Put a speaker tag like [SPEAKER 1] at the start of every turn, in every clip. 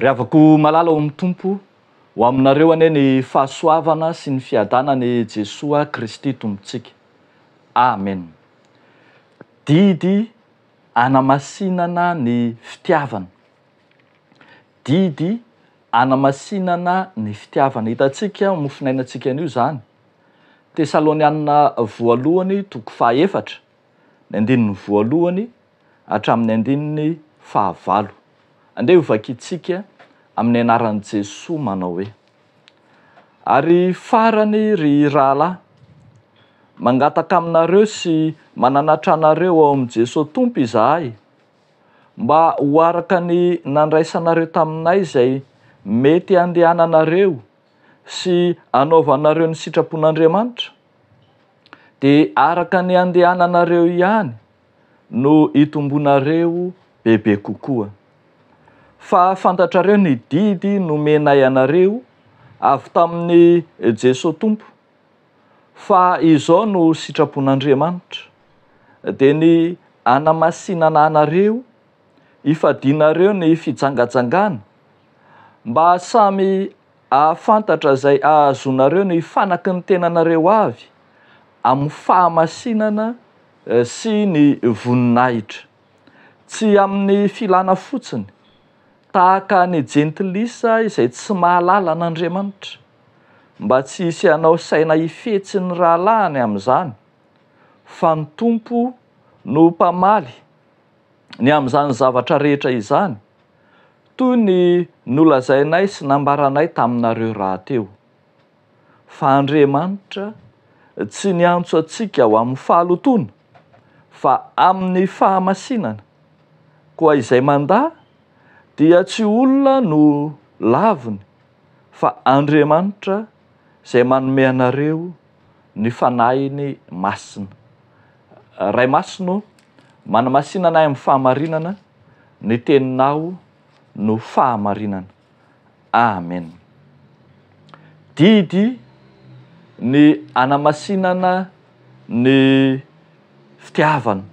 [SPEAKER 1] Ry havako malala ao amin'ny Tompo, ho aminareo anie ny fahasoavana sy ny fiadanan'i Jesoa Kristy Tompontsika. Amen. Didy anamasinana ny fitiavana. Didy anamasinana ny fitiavana. Hitantsika mofonainantsika anio izany. Tesalonianina voalohany toko fahaefatra, ny andininy voalohany hatramin'ny andininy fahavalo. Andeha hovakintsika amin'ny anaran'i Jesoa manao hoe, Ary farany ry rahalahy, mangataka aminareo sy mananatra anareo ao amin'i Jesoa Tompo izahay, mba ho araka ny nandraisanareo taminay izay mety handehananareo sy hanaovanareo ny sitrapon'Andriamanitra, dia araka ny handehananareo ihany no hitombonareo bebe kokoa. Fa fantatrareo ny didy nomenay anareo avy tamin'i Jesoa Tompo, fa izao no sitrapon'Andriamanitra, dia ny hanamasinana anareo, hifadianareo ny fijangajangana, mba samy hahafantatra izay hahazoanareo ny fanaky ny tenanareo avy amin'ny fahamasinana sy ny voninahitra. Tsy amin'ny filana fotsiny, tahaka ny jentilisa izay tsy mahalala an'Andriamanitra, mba tsy hisy hanao saina hifetsy ny rahalahiny amin'izany, fa ny Tompo no mpamaly ny amin'izany zavatra rehetra izany, toy ny nolazainay sy nambaranay taminareo rahateo. Fa Andriamanitra tsy niantso antsika ho amin'ny fahalotoana, fa amin'ny fahamasinana. Koa izay mandà dia tsy olona no laviny, fa Andriamanitra izay manome anareo ny Fanahiny Masina. Ray Masina ô, manamasina anay amin'ny fahamarinana, ny Teninao no fahamarinana. Amen. Didy ny anamasinana ny fitiavana.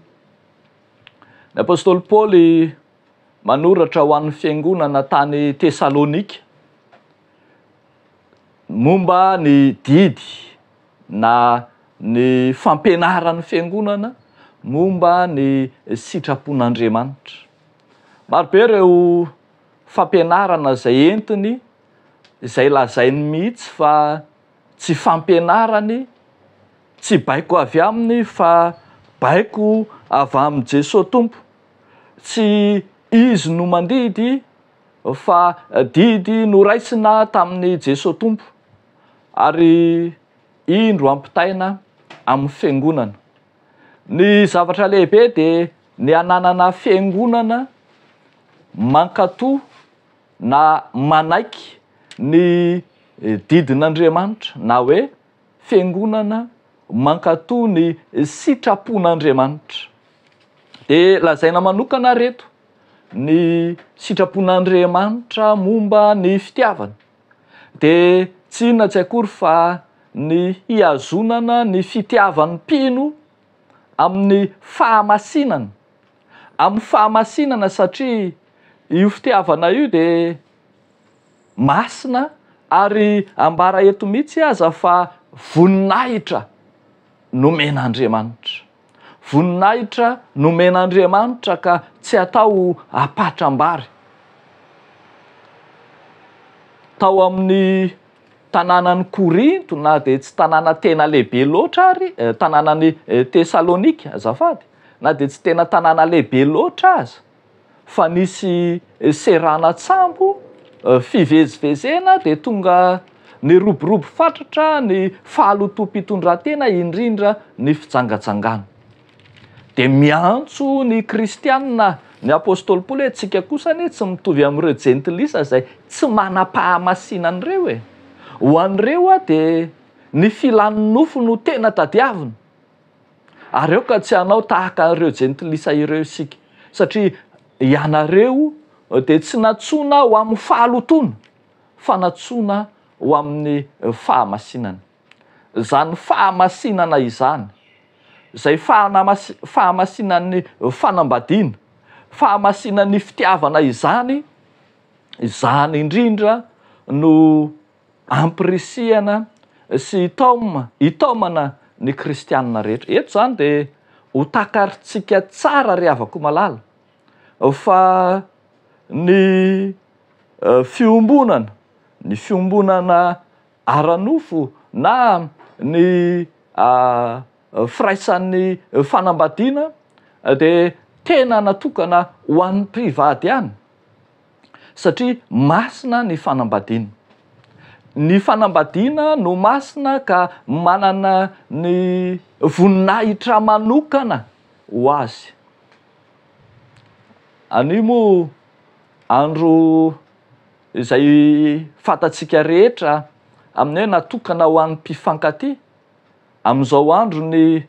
[SPEAKER 1] Ny apostoly Paoly manoratra ho an'ny fiangonana tany Tesalonika momba ny didy na ny fampianaran'ny fiangonana momba ny sitrapon'Andriamanitra. Marobe ireo fampianarana izay entiny, izay lazainy mihitsy fa tsy fampianarany, tsy baiko avy aminy fa baiko avy amin'i Jesoa Tompo. Tsy izy no mandidy fa didy noraisina tamin'i Jesoa Tompo ary indro ampitaina amin'ny fiangonana. Ny zavatra lehibe dia ny hananana fiangonana mankatò na manaiky ny didin'Andriamanitra na hoe fiangonana mankatò ny sitrapon'Andriamanitra. Dia lazaina manokana ary eto ny sitrapon'Andriamanitra momba ny fitiavana. Dia tsy inona tsy akory fa ny hihazonana ny fitiavan'ny mpino amin'ny fahamasinana. Amin'ny fahamasinana satria io fitiavana io dia masina ary ambara eto mihitsy aza fa voninahitra nomen'Andriamanitra. Voninahitra nomen'Andriamanitra ka tsy atao apatram-bary. Tao amin'ny tanànan'i Korinto na dia tsy tanàna tena lehibe loatra ary, tanànan'i Tesalonika azafady, na dia tsy tena tanàna lehibe loatra aza fa nisy seranan-tsambo fivezivezena dia tonga niroborobo fatratra ny fahalotoam-pitondran-tena indrindra ny fijangajangana. Dia miantso ny kristianina ny apostoly Paoly hoe tsika kosa anie tsy mitovy amin'ireo jentilisa izay tsy manam-pahamasinana ireo e. Ho an'ireo dia ny filan'ny nofo no tena tadiavina. Ary aoka tsy hanao tahaka an'ireo jentilisa ireo isika, satria ianareo dia tsy nantsoina ho amin'ny fahalotoana, fa nantsoina ho amin'ny fahamasinana. Izany fahamasinana izany, izay fahamasinan'ny fanambadiana, fahamasinan'ny fitiavana izany, Izany indrindra no ampirisihana sy itaoma, itaomana ny kristianina rehetra. Eto izany dia ho takarintsika tsara ry havako malala fa ny fiombonana, ny fiombonana ara-nofo na ny firaisan'ny fanambadiana dia tena natokana ho an'ny mpivady ihany satria masina ny fanambadiana. Ny fanambadiana no masina ka manana ny voninahitra manokana ho azy. Anio moa andro izay fantatsika rehetra amin'ny hoe natokana ho an'ny mpifankatia, amin'izao andro ny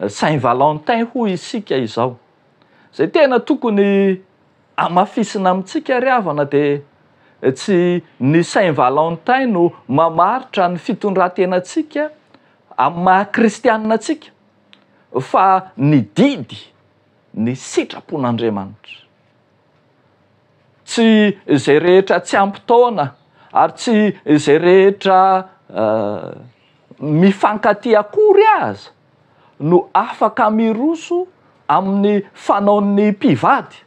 [SPEAKER 1] Saint Valentin hoy isika izao. Izay tena tokony hamafisina amintsika ry havana dia tsy ny Saint Valentin no mamaritra ny fitondran-tenantsika amin'ny maha kristianina antsika fa ny didy, ny sitrapon'Andriamanitra. Tsy izay rehetra tsy ampy taona ary tsy izay rehetra mifankatia akory aza no afaka miroso amin'ny fanaon'ny mpivady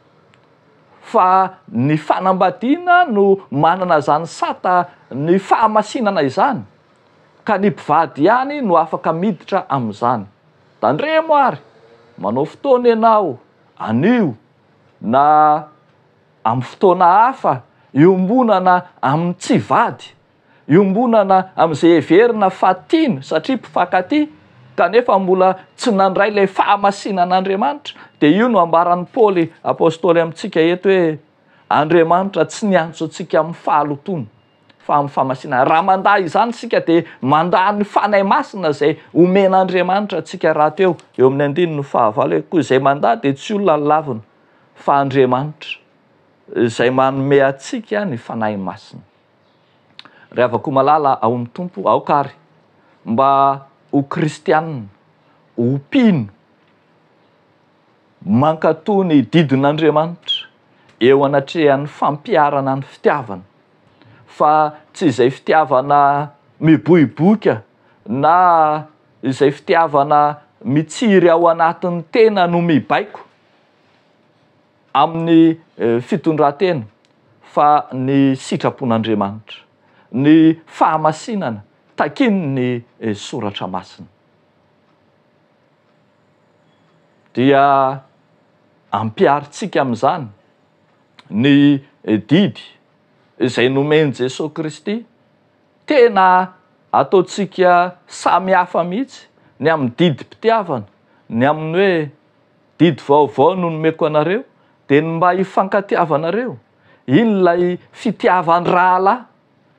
[SPEAKER 1] fa ny fanambadiana no manana izany sata ny fahamasinana izany ka ny mpivady ihany no afaka miditra amin'izany. Tandremo ary, manao fotoana ianao anio na amin'ny fotoana hafa iombonana amin'ny tsy vady, iombonana amin'izay heverina fa tiana satria mpifankatia kanefa mbola tsy nandray ilay fahamasinan'Andriamanitra, dia io no ambaran'i Paoly apostoly amintsika eto hoe Andriamanitra tsy niantso antsika amin'ny fahalotoana fa amin'ny fahamasinana. Raha mandà izany isika dia mandà ny Fanahy Masina izay omen'Andriamanitra antsika rahateo. Eo amin'ny andininy fahavalo hoe koa izay mandà dia tsy olona ny laviny fa Andriamanitra izay manome antsika ny Fanahy Masina. Ry havako malala ao amin'ny Tompo, aoka ary mba ho kristianina, ho mpino, mankatò ny didin'Andriamanitra eo anatrehan'ny fampiharana ny fitiavana, fa tsy izay fitiavana miboiboika na izay fitiavana mitsiry ao anatin'ny tena no mibaiko amin'ny fitondran-tena fa ny sitrapon'Andriamanitra, ny fahamasinana takian'ny Soratra Masina. Dia ampiharintsika amin'izany ny didy izay nomen'i Jesoa Kristy, tena ataontsika samy hafa mihitsy ny amin'ny didim-pitiavana, ny amin'ny hoe didy vaovao no nomeko anareo dia ny mba hifankatiavanareo, iny ilay fitiavan-drahalahy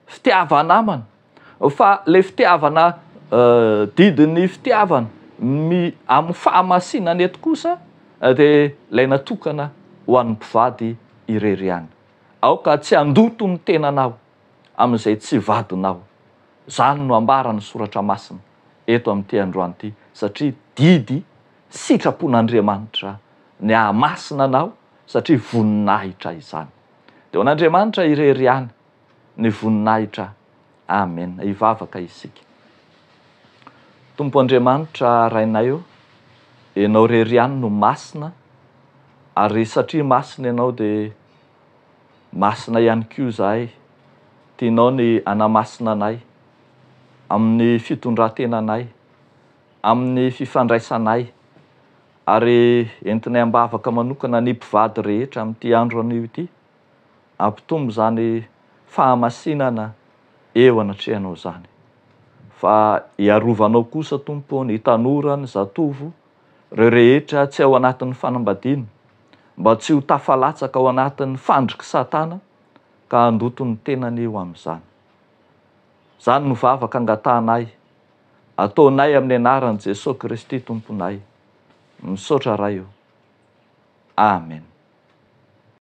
[SPEAKER 1] fitiava-namana fa le fitiavana didin'ny fitiavana mi amin'ny fahamasinana eto kosa dia ilay natokana ho an'ny mpivady irery ihany. Aoka tsy handoto ny tenanao amin'izay tsy vadinao. Izany no ambaran'ny soratra masina eto amin'ity androany ity satria didy sitrapon'Andriamanitra ny hahamasina anao satria voninahitra izany. Dia ho an'Andriamanitra irery ihany ny voninahitra. Amen. Hivavaka isika. Tompo Andriamanitra Rainay ô, Ianao irery ihany no masina, ary satria masina Ianao dia masina ihany koa izahay. Tianao ny hanamasina anay amin'ny fitondran-tenanay, amin'ny fifandraisanay, ary entinay am-bavaka manokana ny mpivady rehetra amin'ity andro anio ity. Hampitombo izany fahamasinana eo anatrehanao izany. Fa hiarovanao kosa Tompo ô ny tanora, ny zatovo, ireo rehetra tsy ao anatin'ny fanambadiana, mba tsy ho tafalatsaka ao anatin'ny fandrik'i Satana ka handoto ny tenany ho amin'izany. Izany no vavaka angatahanay, ataonay amin'ny anaran'i Jesoa Kristy Tomponay. Misaotra Ray ô. Amen.